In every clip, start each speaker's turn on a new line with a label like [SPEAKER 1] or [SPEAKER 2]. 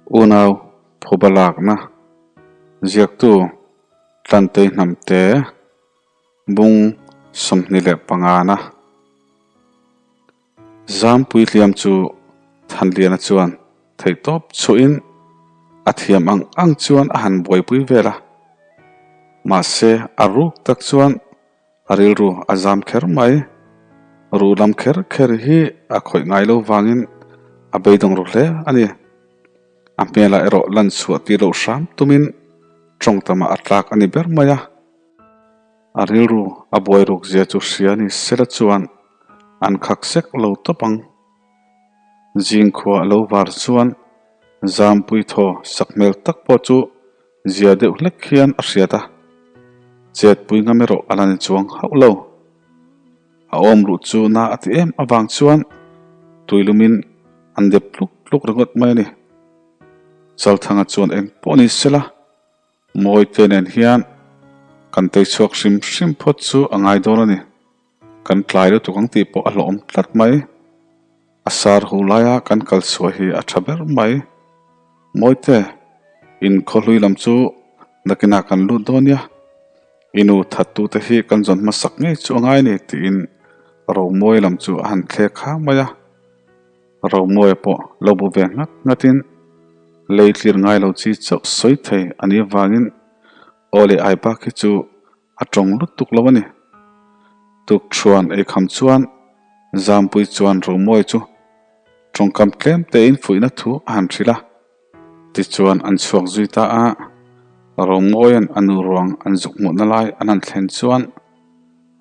[SPEAKER 1] Unau phuba lakna ziaktu Tlantei Hnamte bung 25 na Zampui hliam chu Thanliana chuan theihtawp chhuahin a thiam ang ang chuan a han buaipui vel a. Mahse a ruk tak chuan A rilru a zam kher mai. Ruh lam kher kher hi a khawih ngai lo vangin a beidawng ru hle a ni. A hmelah erawh lan chhuah tir loh hram tumin tawng tamah a tlak a ni ber mai a. A rilru a buai ruk zia chu hria ni sela chuan an khak sek lo tawp ang. Zingkhua a lo var chuan Zampui thaw sak hmel tak pawh chu Zia deuh hlek hian a hriat a, chetpui ngam erawh a la ni chuang hauh lo. A awm ruh chu na a ti em avang chuan tuilumin an dep tluk tluk ringawt mai a ni. Chalthanga chuan eng pawh ni sela, Mawite nen hian kan tei chhuak hrim hrim phawt chu a ngai dawn a ni. Kan tlai lutuk ang tih pawh a hlawhawm tlat mai. A sar hu laia kan kal chhuah hi a tha ber mai. Mawite, in khawhlui lam chu nakinah kan lut dawn nia. I nu thattute hi kan zawn hmasak ngei chu a ngai a ni tiin Romawi lam chu a han thlek khang mai a. Romawia pawh lo bu ve nghat nghatin lei tlir ngai lo chi chauh sawi thei a nih avangin aw leh ai bak hi chu A tawng lutuk lo a ni. Tukṭhuan eikham chuan Zampui chuan Romawi chu tawngkam tlem tein fuihna thu a han hrilh a. Tichuan an chhuak zui ta a, Romawia'n a nu ruang an zuk hmuhna lai an han thlen chuan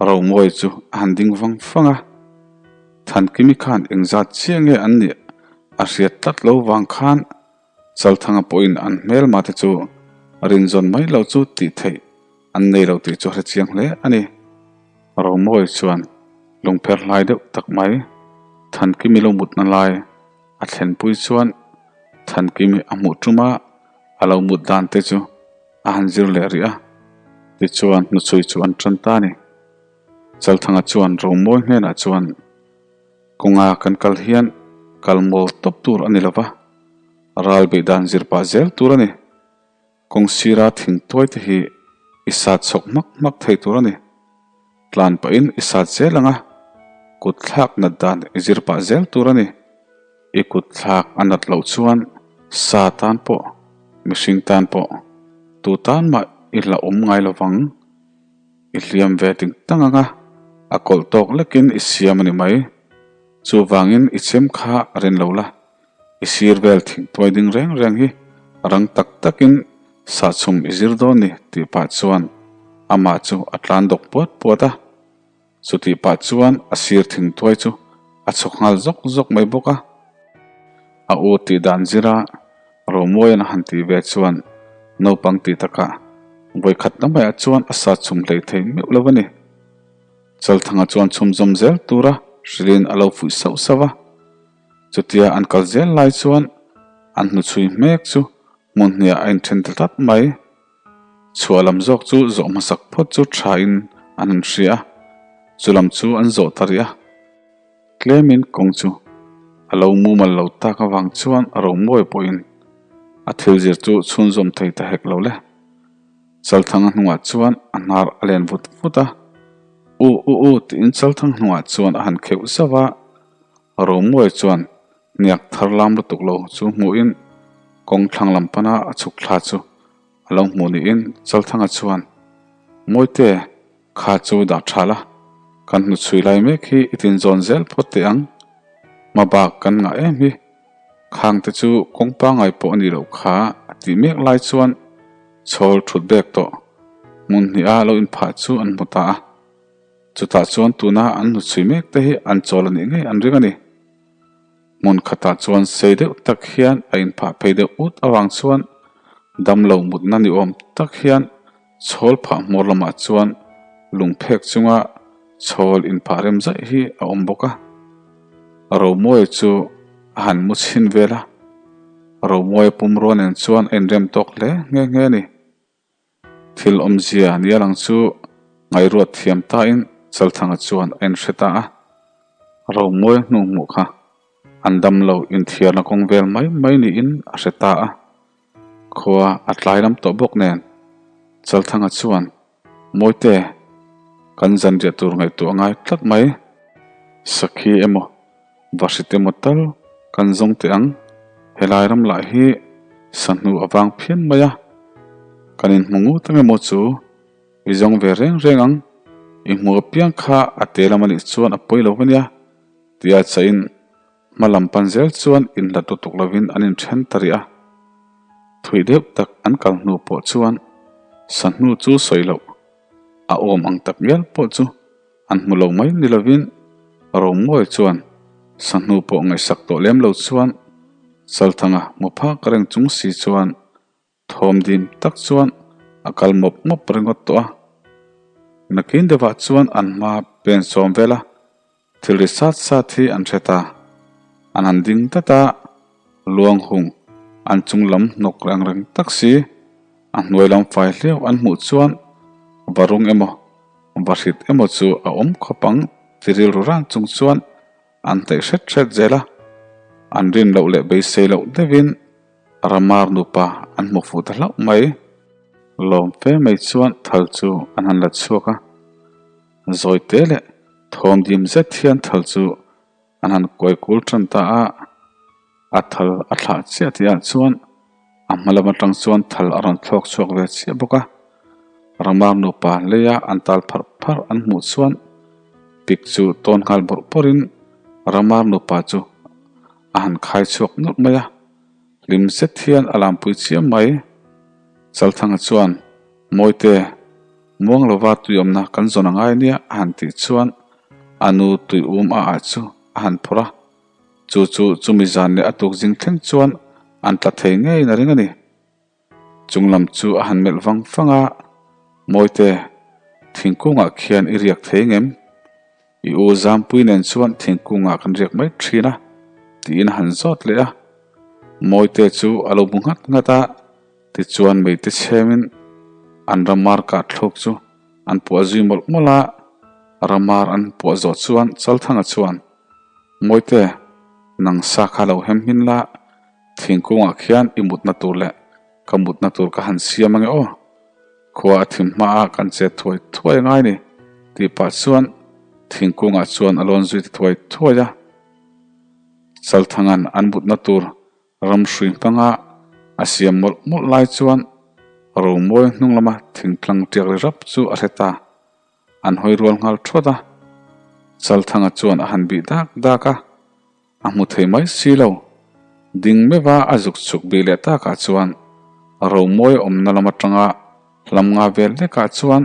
[SPEAKER 1] Romawi chu a han ding vang vang a. Thankimi khan engzat chiah nge an nih a hriat tlat lo vang khan Chalthanga pawhin an hmelma te chu rinzawn mai lo chu tih theih an nei lo tih chu a hre chiang hle a ni. Romawi chuan lungpher hlai deuh tak mai Thankimi lo mutna lai a thlenpui chuan Thankimi a hmuh ṭuma a lo mut dan te chu a han zir leh rih a, tichuan hnuchhui chu an ṭan ta a ni. Chalthanga chuan Romawi hnenah chuan. Kawnga kan kal hian kal mawl tawp tur a ni lo va, ral beih dan zir pah zel tur a ni. Kawng sira thing tuai te hi i sat chhawk hmak hmak thei tur a ni. Tlan pahin i sat zel ang a, kut thlak nat dan i zir pah zel tur a ni. I kut thlak a nat loh chuan sa tan pawh, mihring tan pawh, tu tan mah i hlauhawm ngai lo vang. I hliam ve ting tang ang a, a kawlh tawk lekin i siam a ni mai. Chuvangin i chem kha a rin lo la, i sir vel thingtuai ding reng reng hi rang tak takin sahchhum i zir dawn ni tih pah chuan amah chu a tlan dawk puat puat a. Chutih pah chuan a sir thingtuai chu a chhawk nghal zawk zawk mai bawk a. A u tih dan zira Romawian a han tih ve chuan naupang tih takah vawikhat na maiah chuan a sa chhum hlei thei meuh lo a ni. Chalthanga chuan chhumzawm zel tura hrilhin a lo fuih sauh sauh a. Chutia an kal zel lai chuan an hnuchhui hmek chu hmun hniah a inthen ta tlat mai. Chhuah lam zawk chu zawh hmasak phawt chu thain an han hria a, chu lam chu an zawh ta rih a. Tlemin kawng chu a lo mumal lo tak avang chuan a romawi pawhin a thil zir chu chhunzawm thei ta hek lo le. Chalthanga hnungah chuan a hnar a len vut vut a, U u u tiin Chalthang hnungah chuan a han kheuh zauh a, romawi chuan hniak thar lam lutuk lo chu hmuhin kawng thlang lam pana a chhuk thla chu a lo hmuh niin Chalthanga chuan, Mawite, kha chu dah tha la, kan hnuchhui lai mek hi i tinzawn zel phawt teh ang. Hmabak kan ngah em hi, khang te chu kawng pangai pawh a nih loh kha a tih mek lai chuan chhawl thut bek tawh hmun hnih a lo inphah chu an hmu ta a. Chutah chuan tuna an hnuchhui mek te hi an chawl a nih ngei an ring a ni. Hmun khatah chuan sei deuh tak hian a inphah phei deuh ut avang chuan damlo mutna ni awm tak hian chhawl phah hmawr lamah chuan lungphek chunga chhawl inphah rem zaih hi a awm bawk a. Romawia chu a han mu chhin vel a, Romawia pumrua nen chuan a inrem tawk hle nghe nghe a ni. Thil awmzia nia lang chu ngaihruat thiam tain Chalthanga chuan a inhre ta a, Romawi hnu hmuh kha. An damlo inthiarna kawng vel mai mai niin a hre ta a. Khua a tlai lam tawh bawk nen Chalthanga chuan Mawite, kan zanriah tur ngaihtuah a ngai tlat mai. Sakhi emaw, Vahrit emaw tal kan zawng teh ang. Helai ram lah hi sahnu a vang phian mai a, kan inhmu ngut ang emaw chu i zawng ve reng reng ang. I hmu apiang kha a te lam a nih chuan a pawi lo va nia, tia chahin Hma lam pan zel chuan inhlat lutuk lovin an inthen ta rih a. Thuih deuh tak an kal hnu pawh chuan sahnu chu sawi loh a awm ang tak ngial pawh chu an hmu lo mai ni lovin Romawi chuan sahnu pawh ngaihsak tawh lem lo chuan Chalthanga hmu phak reng chung si chuan Thawm dim tak chuan a kal mawp mawp ringawt tawh a. Nakin deuhah chuan an hma pen sawm vel a, thil ri sat sat hi an hre ta. An han ding tlat a, luang hung an chung lam hnawk reng reng tak si, a hnuai lam fai hliau an hmuh chuan varung emaw vahrit emaw chu a awm khawp ang ti rilru ran chung chuan an hnaih hret hret zel a. An rin loh leh beisei loh deuhin Ramar nupa an hmu fuh ta hlauh mai. Lawm fe mai chuan thal chu an han la chhuak a, zawi te leh thawm dim zet hian thal chu an han kuai kul tan ta a. A thal a thlah chiah tih ah chuan a hma lam atang chuan thal a rawn thlawk chhuak ve chiah bawk a. Ramar nupa leia an tal pharh pharh an hmuh chuan pik chu tawn nghal bawrh bawrhin Ramar nupa chu a han khai chhuak nawlh mai a. Hlim zet hian a lampui chiam mai. Chalthanga chuan, Mawite, muang lova tui awmna kan zawn a ngai nia a han tih chuan a nu tui um a ah chu a han phawrh a. Chu chu chumi zan leh a tuk zing thleng chuan an tla thei ngeiin a ring a ni. Chung lam chu a han melh vang vang a, Mawite, thingkungah khian i riak thei ngem? I u Zampui nen chuan thingkungah kan riak mai thin a, tiin a han zawt leh a. Mawite chu a lo bu nghat nghat a, tichuan meite chhemin an ramar kah thluk chu an puah zui mawlh mawlh a. Ramar an puah zawh chuan Chalthanga chuan, Mawite, nang sa kha lo hem hmin la, Thingkungah khian i mutna tur leh ka mutna tur ka han siam ange aw. Khua a thim hmaah kan chet thuai thuai angai ni tih pah chuan thingkungah chuan a lawn zui ta thuai thuai a. Chalthangan an mutna tur ramhrui hmanga a siam mawlh mawlh lai chuan Romawi hnung lama thingtlang tiak ri rap chu a hre ta. An hawi rual nghal thuat a. Chalthanga chuan a han bih dak dak a. A hmu thei mai si lo. Ding meuha a zuk chhuk bih leh takah chuan Romawi awmna lam atanga hlam nga vel lekah chuan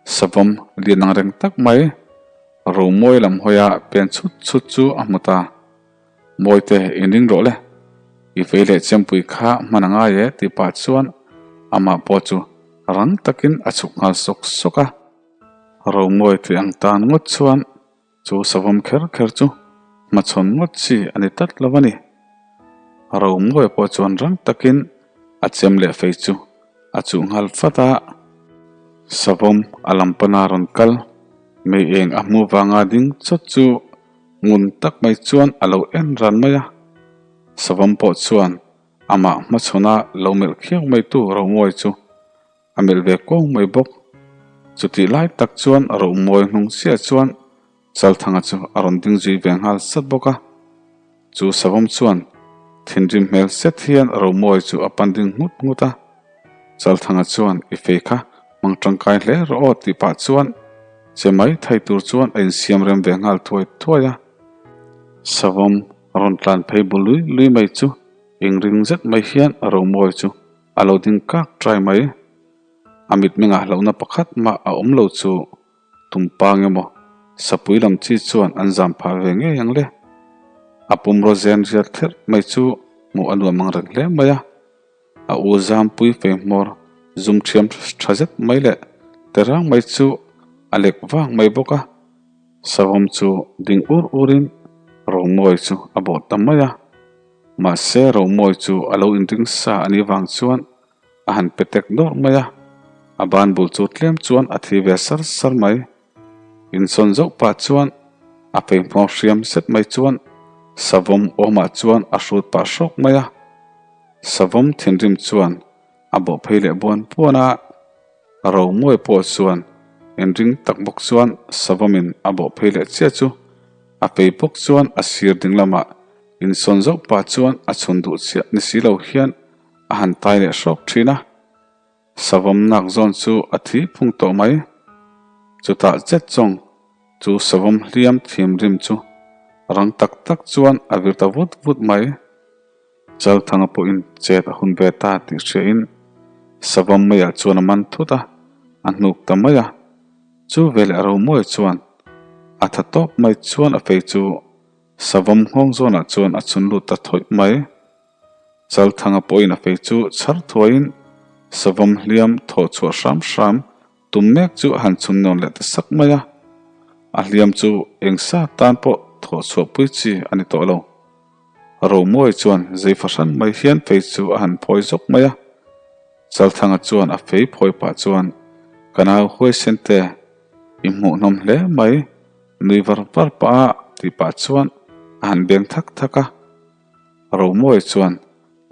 [SPEAKER 1] savawm lian ang reng tak mai Romawi lam hawia pen chhut chhut chu a hmu ta. Mawite inring rawh le, i vei leh chempui kha hman a ngai e tih pah chuan amah pawh chu rang takin a chhuk nghal sawk sawk a. Romawi tih ang tan ngawt chuan Chu savawm kher kher chu hmachhawn ngawt chi a ni tlat lo a ni. Romawi pawh chuan rang takin a chem leh fei chu a chuh nghal fat a. Savawm a lam pana rawn kal, mei eng a hmu vanga ding chawt chu ngun tak mai chuan a lo en ran mai a. Savawm pawh chuan amah hmachhawna lo melh khiau maitu Romawi chu A melh ve kawng mai bawk. Chutih lai tak chuan a rohmawi hnung chiah chuan Chalthanga chu a rawn ding zui ve nghal sat bawk a. Chu savawm chuan thinrim hmel set hian rohmawi chu a pan ding nghut nghut a. Chalthanga chuan i fei kha hmang tangkai hle rawh aw tih pah chuan che mai thai tur chuan a insiam rem ve nghal thuai thuai a. Savawm rawn tlan phei bu lui lui mai chu engring zet mai hian rohmawi chu A lo ding kak trai mai. A mitmengah hlauhna pakhat mah a awm lo chu tumpang emaw sapui lam chi chuan an zam phah ve ngei ang le. A pumraw zen riat kherh mai chu hmuh a nuam ang reng hle mai a. A u zampui fei hmawr zum thiam tha zet mai leh terang mai chu a lek vang mai bawk a. Savawm chu ding ur urin Romawi chu a bawh ta mai a. Mahse Romawi chu a lo inring sa a nih vang chuan a han pe tek dawrh mai a, a ban bul chu tlem chuan a thi ve sar sar mai. Insawn zauh pah chuan a fei hmawr hriam zet mai chuan Savawm awmah chuan a hrut pah hrawk mai a. Savawm thinrim chuan a bawh phei leh buan buan a. Romawi pawh chuan inring tak bawk chuan Savawmin a bawh phei leh chiah chu a fei bawk chuan a sir ding lamah insawn zauh pah chuan a chhun duh chiah ni si lo hian a han tai leh hrawk thin a. Savawm nak zawn chu a thi phung tawh mai. Chutah chet chawng chu savawm hliam thim rim chu rang tak tak chuan a vir ta vut vut mai. Chalthanga pawhin chet a hun ve ta tih hriain savawm maiah chuan a man thut a, a hnuk ta mai a. Chu veleh a romawi chuan a tha tawp mai chuan a fei chu savawm nghawng zawnah chuan a chhun lut ta thawih mai. Chalthanga pawhin a fei chu chhar thuaiin savawm hliam thawh chhuah hram hram tum mek chu a han chhun nawn leh ta sak mai a. A hliam chu eng sa tan pawh thawh chhuah pui chi a ni tawh lo. Romawi chuan zei fahran mai hian fei chu a han phawi zawk mai a. Chalthanga chuan a fei phawi pah chuan, Ka nau huaisen te, i hmuhnawm hle mai, nui var var pah a tih pah chuan a han beng thak thak a. Romawi chuan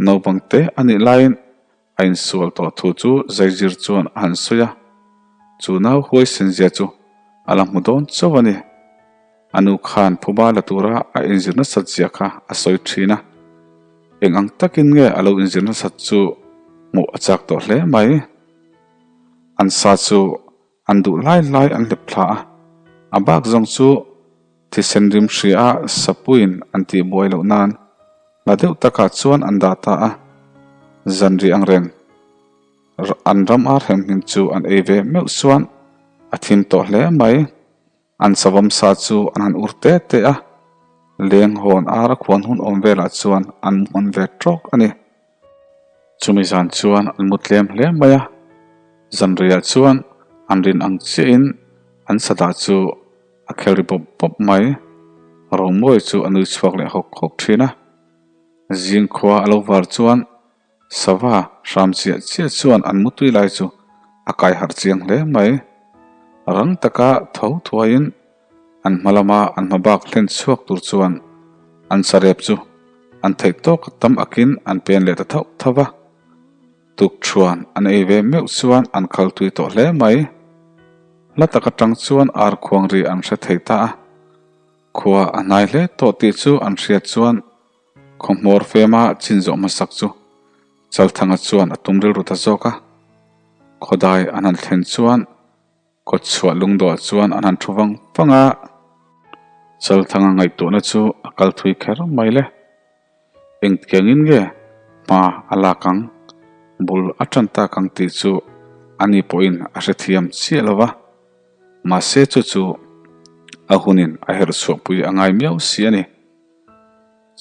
[SPEAKER 1] naupang te a nih laiin a insual tawh thu chu Zaizir chuan a han sawi a, chu nau huaisen zia chu a la hmu dawn chauh a ni. A nu khan phuba la tura a inzir nasat zia kha a sawi thin a, eng ang takin nge a lo inzir nasat chu hmuh a chak tawh hle mai. An sa chu An duh lai lai an hlep thla a, a bak zawng chu thisen rim hria a sapuiin an tih buai loh nan hla deuh takah chuan an dah ta a, zanri ang reng an ram ar hem hmin chu an ei ve meuh chuan a thim tawh hle mai. An savawm sa chu an han ur te te a, leng hawn ar a khuan hun awm velah chuan an mu hman ve tawk a ni. Chumi zan chuan an mu tlem hle mai a, zanriah chuan an rin ang chiahin an sadah chu a khel ri bawp bawp mai. Romawi chu a nui chhuak leh hawk hawk thin a, zing khua a lo var chuan Sava hram chiah chiah chuan an mutui lai chu a kai harh chiang hle mai. Rang taka tho thuaiin an hma lama an hma bak hlen chhuak tur chuan an sarep chu an theih tawk tam akin an pen leh ta thauh thauh va. Tukṭhuan an ei ve meuh chuan an khal tui tawh hle mai. Hla tak atang chuan ar khuang ri an hre thei ta a. Khua a hnai hle tawh tih chu an hriat chuan Khawhmawr fema chin zawh hmasak chu Chalthanga chuan a tum rilru ta zawk a. Khawdai an han thlen chuan kawtchhuah lungdawh chuan an han thu vang vang a. Chalthanga ngaihtuahna chu a kal thui kher mai le. Engtiangin nge hma a lak ang, bul a tan tak ang tih chu ani pawhin a hrethiam chiah lo va. Mahse chu chu a hunin a herh chhuahpui a ngai miau si a ni.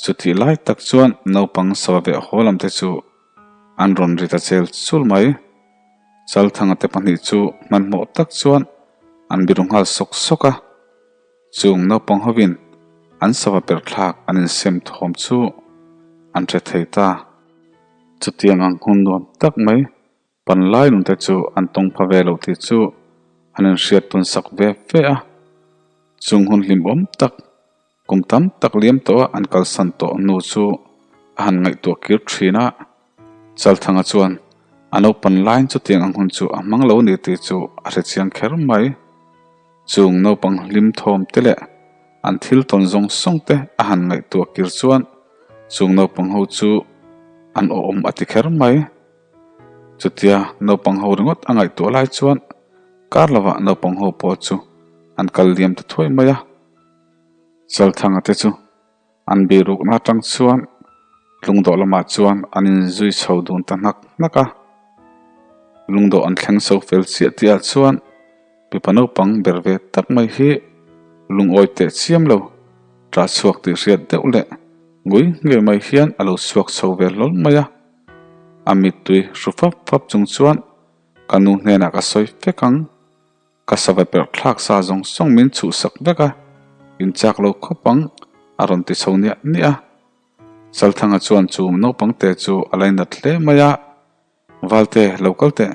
[SPEAKER 1] Chutih lai tak chuan naupang sava veh haw lam te chu an rawn ri ta chel chul mai. Chalthanga te pahnih chu hmanhmawh tak chuan an biru nghal sawk sawk a. Chung naupang hovin an sava per thlak an insem thawm chu an hre thei ta. Chutiang ang hun nuam tak mai Panlai nunte chu an tawng pha ve lo tih chu an inhriat tun sak ve fe a. Chung hun hlimawm tak, kum tam tak liam tawha an kalsan tawh hnu chu a han ngaihtuah kir thin a. Chalthanga chuan a naupan laiin chutiang ang hun chu a hmang lo ni tih chu a hre chiang kher mai. Chung naupang hlim thawm te leh an thil tawn zawng zawng te a han ngaihtuah kir chuan chung naupang ho chu an awhawm a ti kher mai. Chutia naupang ho ringawt a ngaihtuah lai chuan kar lovah naupang ho pawh chu an kal liam ta thuai mai a. Chalthanga te chu an bihrukna atang chuan lungdawh lamah chuan an inzui chho dun ta hnak hnak a. Lungdawh an thleng chho fel chiah tihah chuan mipa naupang ber ve tak mai hi lungawi teh chiam lo, ṭah chhuak tih hriat deuh leh ngui ngei mai hian a lo chhuak chho ve hlawl mai a. A mittui hru fap fap chung chuan ka nu hnenah ka sawi vek ang. Ka sava perh thlak sa zawng zawng min chhuhsak vek a, in chak lo khawp ang a rawn ti chho niah niah a. Chalthanga chuan chu naupang te chu a lainat hle mai a, Valte lo kal teh,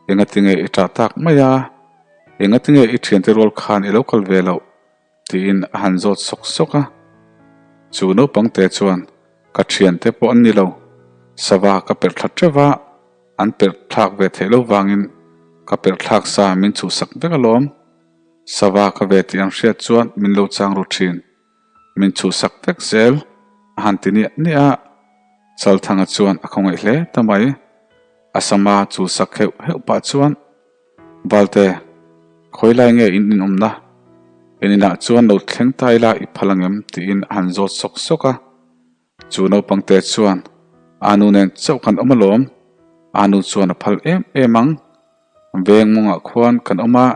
[SPEAKER 1] engatinge i ṭah tak mai a, engatinge i ṭhiante rual khan i lo kal ve loh? Tiin a han zawt sawk sawk a. Chu naupangte chuan, Ka thiante pawh an ni lo, sava ka perh thla teuh va, an perh thlak ve theih lo vangin ka perh thlak sa min chhuhsak vek alawm. Sava ka ve tih an hriat chuan min lo chang ru thin. Min chhuhsak vek zel a han ti niah niah a, Chalthanga chuan a khawngaih hle ta mai. A sama chulsak heuh heuh pah chuan, Valte, khawi lai nge in inawmna? In inah chuan lo thleng ta ila i phal angem? tiin a han zawt sawk sawk a. Chu naupangte chuan, A nu nen chauh kan awm alawm, a nu chuan a phal em em ang. Veng mawngah khuan kan awm a,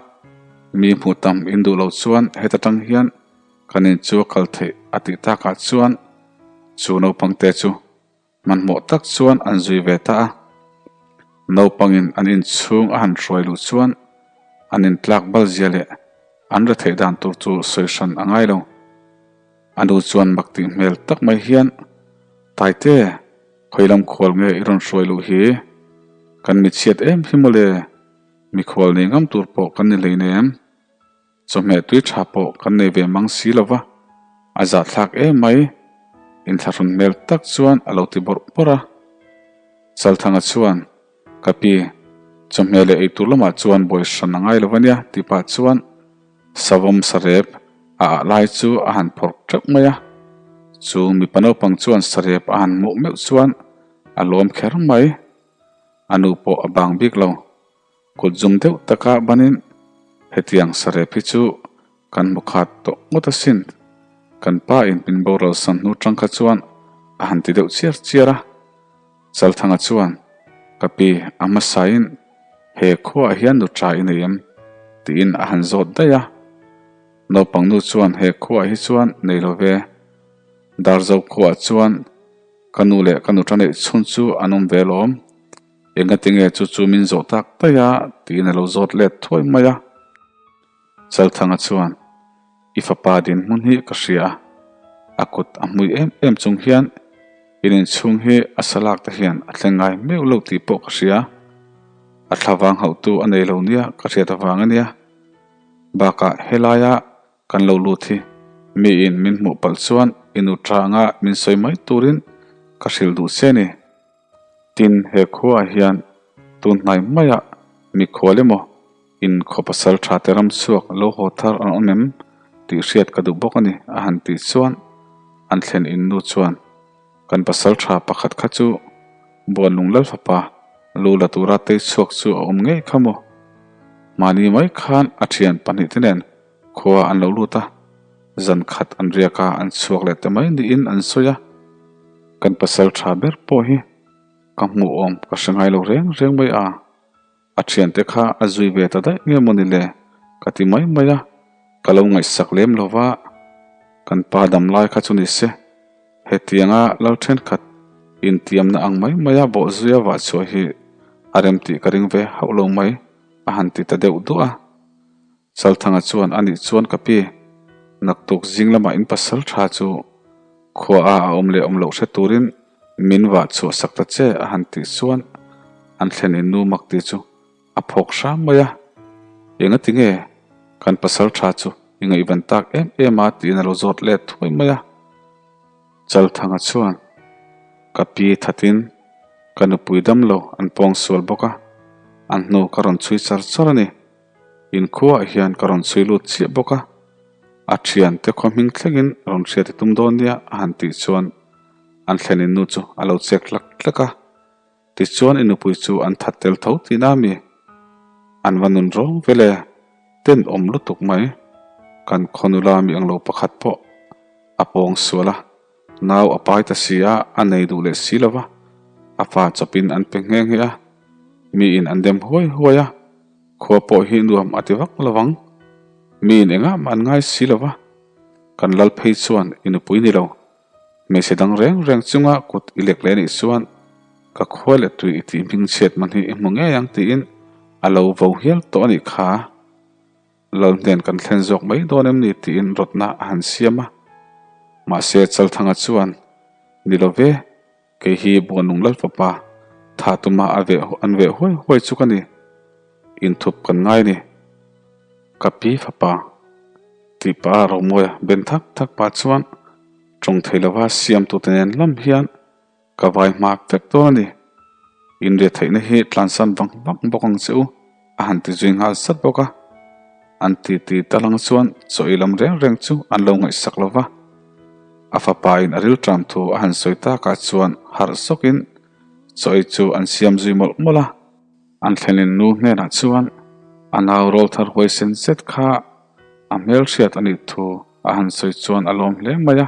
[SPEAKER 1] mi hmuh tam in duh loh chuan heta tang hian kan in chu a kal theih a tih takah chuan chu naupangte chu hmanhmawh tak chuan an zui ve ta a. Naupangin an inchhung a han hruai luh chuan an intlak bal zia leh an retheih dan tur chu sawi hran a ngai lo. A nu chuan mak tih hmel tak mai hian, Taite, khawi lam khual nge i rawn hruai luh hi? Kan michhiat em hi mawle, mikhual nei ngam tur pawh kan ni hleinem. Chawhmeh tui tha pawh kan nei ve mang si lo va, a zahthlak em mai. Inthlahrun hmel tak chuan a lo ti bawrh bawrh a. Chalthanga chuan, Ka pi, chawhmeh leh eitur lamah chuan buai hran a ngai lo ania tih pah chuan savawm sarep a ah lai chu a han phawrh teuh mai a. Chu mipa naupang chuan sarep a han hmuh meuh chuan a lawm kher mai. A nu pawh a bang bik lo. Kut zum deuh taka banin hetiang sarep hi chu kan hmu khat tawh ngawt asin. Kan pa in min boral san hnu tang kha chuan a han ti deuh chiar chiar a. Chalthanga chuan, Ka pi, a hmasain he khuaah hian nu tha i nei em? tiin a han zawt daih a. Naupang nu chuan he khuaah hi chuan nei lo ve. Darzo khuaah chuan ka nu leh ka nu tha neih chhun chu an awm ve lawm. Engatinge chu chu min zawh tak daih a? tiin a lo zawt let thuai mai a. Chalthanga chuan, I fapa dinhmun hi ka hria a, a kut a hmui em em chung hian in inchhung hi a salak te hian a thleng ngai meuh lo tih pawh ka hria. A thlavang hauhtu a nei lo nia ka hriat avang a nia. Bakah helaia kan lo lut hi miin min hmuh palh chuan i nu tha anga min sawi mai turin ka hrilh duh che ni. Tin, he khuaah hian tun hnai maiah mikhual emaw in khaw pasal tha te ram chhuak lo haw thar an awm em tih hriat ka duh bawk a ni a han tih chuan an thlen in nu chuan kan pasal tha pakhat kha chu Buanlung Lalfapa lu la tura tei chhuak chu a awm ngei kha maw? Mahni mai khan a thian pahnihte nen khua an lo lut a, zan khat an riak a an chhuak leh ta mai niin an sawi a, kan pasal tha ber pawh hi ka hmuh awm ka hre ngai lo reng reng mai a, a thiante kha a zui ve ta daih nge maw ni le ka ti mai mai a, ka lo ngaihsak lem lo va, kan pa dam lai kha chu ni se, hetianga lal thenkhat intiamna ang mai maia bawhzuia vah chhuah hi a rem tih ka ring ve hauh lo mai a han ti ta deuh duah a. Chalthanga chuan a nih chuan ka pi, naktuk zing lamah in pasal tha chu khua a a awm leh awm loh hre turin min vah chhuah sak ta che a han tih chuan an thlen in nu mak ti chu a phawk hram mai a, engati nge kan pasal tha chu i ngaihvan tak em em a tiin a lo zawt let thuai mai a. Chalthanga chuan ka pi thatin ka nupui damlo an pawng sual bawk a, an hnu ka rawn chhui char char a ni. Inkhuaah hian ka rawn chhui lut chiah bawk a, a thiante khaw hming thlengin rawn hriat i tum dawn nia a han tih chuan an thlenin nu chu a lo chek hlak hlak a, tichuan i nupui chu an that tel tho tihna a mi? An va nun rawng vel e, tenawm lutuk mai, kan khaw nula mi ang lo pakhat pawh a pawng sual a, nau a pai ta si a, a nei duh leh si lo va, a fa chawpin an pe nghe nghe a, miin an dem huai huai a. Khua pawh hi nuam a ti vak lo vang. Miin engah mah an ngai si lo va, kan lal phei chuan i nupui ni lo. Hmeichhe dang reng reng chunga kut i lek leh nih chuan ka khua leh tui i tih hming chhiat man hi i hmu ngei ang tiin a lo vo hial tawh a nih kha. Lal hnen kan thlen zawk mai dawn em ni tiin rawtna a han siam a. Mahse Chalthanga chuan, Ni lo ve. Kei hi Buanlung Lalfapa tha tuma a veh an veh huai huai chu ka ni. Inthup kan ngai ni. Ka pi fapa tih pah a Romawia ben thak thak pah chuan. Tawng thei lova siamtute nen lam hian ka vai hma vek dawn a ni. Inriattheihna hi tlansan vang vang bawk ang che u, a han ti zui nghal sat bawk a. An titi ta lang chuan chaw ei lam reng reng chu an lo ngaihsak lo va. A fapa in a rilṭam thu a han sawi takah chuan harh zawkin chaw ei chu an siam zui mawlh mawlh a. An thlenin nu hnenah chuan a nau rawl thar huaisen zet kha a hmelhriat a nih thu a han sawi chuan a lawm hle mai a.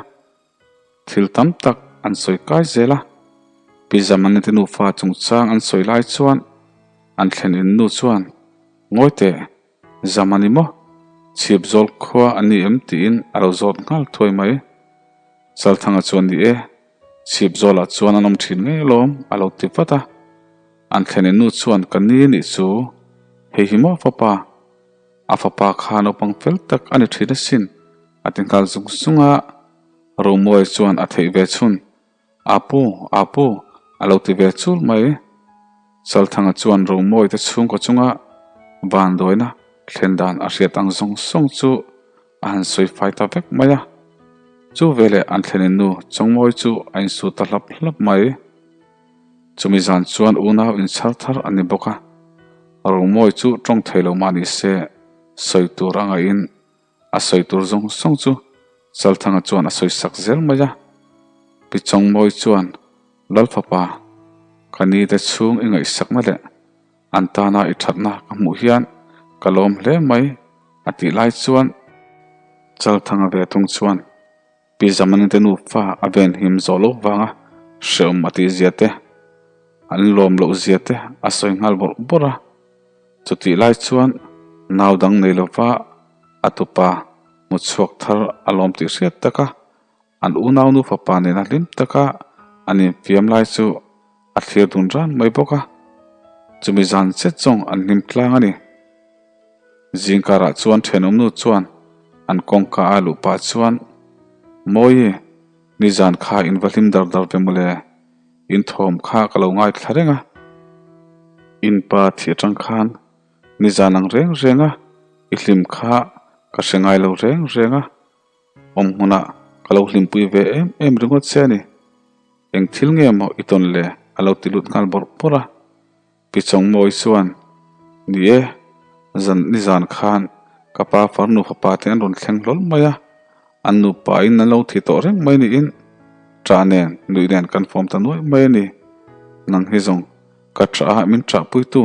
[SPEAKER 1] Thil tam tak an sawi kai zel a. Pi Zamani te nufa chungchang an sawi lai chuan an thlenin nu chuan, Ngawi teh, Zamani maw? Chhip zawl khua a ni em? tiin a lo zawt nghal thuai mai. Chalthanga chuan ni e, chhip zawlah chuan an awm thin ngei alawm a lo ti vat a. An thlenin nu chuan ka ni nih chu, hei hi maw fapa? A fapa kha naupang fel tak a ni thin asin a ti nghal zung zung a. Romuai chuan a theih ve chhun, Apu, Apu a lo ti ve chul mai. Chalthanga chuan Romuai te chhungkaw chunga vanduaina thlen dan a hriat ang zawng zawng chu a han sawi fai ta vek mai a. Chu veleh an thlenin nu Chawngmawi chu a insu ta hlap hlap mai. Chumi zan chuan unau inchhar thar a ni bawk a, Romawi chu tawng thei lo mah ni se, sawi tur a ngaihin a sawi tur zawng zawng chu Chalthanga chuan a sawi sak zel mai a. Pi Chawngmawi chuan, Lalfapa, ka ni te chhung i ngaihsakna leh an tana i thatna ka hmuh hian ka lawm hle mai a tih lai chuan Chalthanga ve thung chuan, Pi Zamani te nufa a ven him zawh loh vanga hreawm a tih zia te, an lawm loh zia te a sawi nghal bawrh bawrh a. Chutih lai chuan nau dang nei lova a tupa hmu chhuak thar a lawm tih hriat taka an unau nu fapa nena hlim taka an infiam lai chu a thlir dun ran mai bawk a. Chumi zan zet zawng an hlim tlang a ni. Zingkarah chuan thenawmnu chuan an kawngka a luh pah chuan, Mawi, nizan kha in va hlim dar dar ve mawle, in thawm kha ka lo ngaithla reng a. In pa thih atang khan nizan ang reng reng a, i hlim kha ka hre ngai lo reng reng a, awm hmunah ka lo hlimpui ve em em ringawt che a ni. Eng thil nge maw i tawn le? a lo ti lut nghal bawrh bawrh a. Pi Chawngmawi chuan, Ni e, zan nizan khan ka pa farnu fapa te an rawn thleng hlawl mai a, an nupa in an lo thi tawh reng mai niin ṭah nen nuih nen kan fawm ta nuai mai a ni. Nang hi zawng ka ṭah a min ṭahpuitu,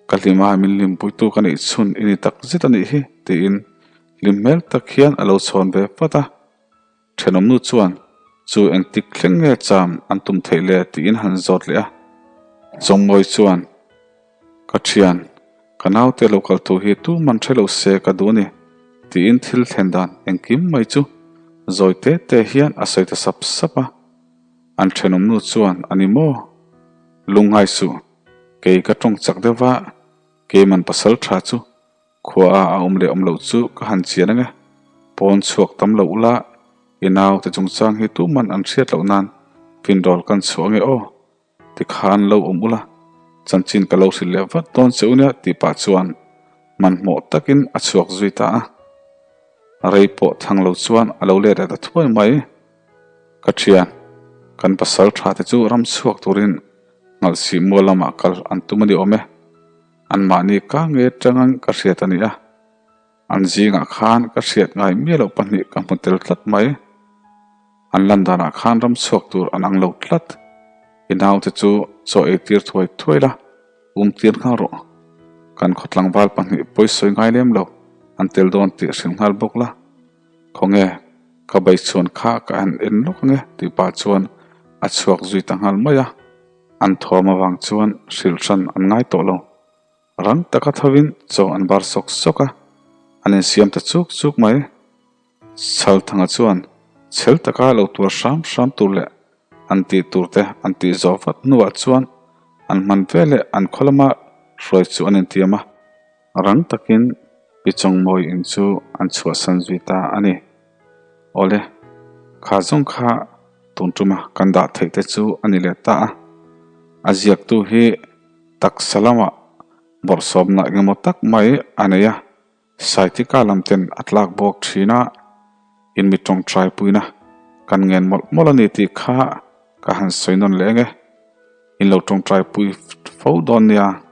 [SPEAKER 1] ka hlim a min hlimpuitu ka neih chhun i ni tak zet a nih hi tiin hlim hmel tak hian a lo chhawn ve vat a. Thenawmnu chuan, Chu engtik thleng nge cham an tum theih le? tiin han zawt leh a. Chawngmawi chuan, Ka thian, ka naute lo kal thu hi tuman hre lo se ka duh a ni, tiin thil thlen dan engkim mai chu zawi te te hian a sawi ta sap sap a. An thenawmnu chuan, A ni maw? Lungngai suh, kei ka tawng chak deuh va, keiman pasal tha chu Khua a a awm leh awm loh chu ka han chian ang e. Pawn chhuak tam lo ula, i naute chungchang hi tuman an hriat loh nan finrawl kan chhuah ange aw. Tikhan lo awm ula, chanchin ka lo hrilh leh vat dawn che u nia tih pah chuan hmanhmawh takin a chhuak zui ta a. Rei pawh thang lo chuan a lo let leh ta thuai mai. Ka thian, kan pasal tha te chu ram chhuak turin Ngalhsih mual lamah kal an tum a ni awm e. Anmahni ka nge tangin ka hriat a ni a, an zingah khan ka hriat ngai miah loh pahnih ka hmu tel tlat mai. An lan danah khan ram chhuak tur an ang lo tlat. I naute chu chaw ei tir thuai thuai la, um tir nghal rawh. Kan khaw tlangval pahnih pawisawi ngai lem lo an tel dawn tih hrilh nghal bawk la. Khawnge, ka beichhuan kha ka han en lawk ange tih pah chuan a chhuak zui ta nghal mai a. An thuam avang chuan hrilh hran an ngai tawh lo. Rang taka thovin chaw an bar sawk sawk a, an insiam ta chuk chuk mai. Chalthanga chuan chhel taka lo tuar hram hram tur leh an tih tur te an tih zawh vat hnuah chuan an hman veleh an khaw lama hruai chu an intiam a. Rang takin Pi Chawngmawi in chu an chhuahsan zui ta a ni. Awle, kha zawng kha tun tuma kan dah theih te chu a ni leh ta a. A ziaktu hi taksa lamah bawrhsawmna engemaw tak mai a nei a, Saitika lam ten a tlak bawk thin a, in mi tawngtai puina. Kan ngen mawlh mawlh a ni tih kha ka han sawi nawn leh eng e. In lo tawngtai pui fo dawn nia.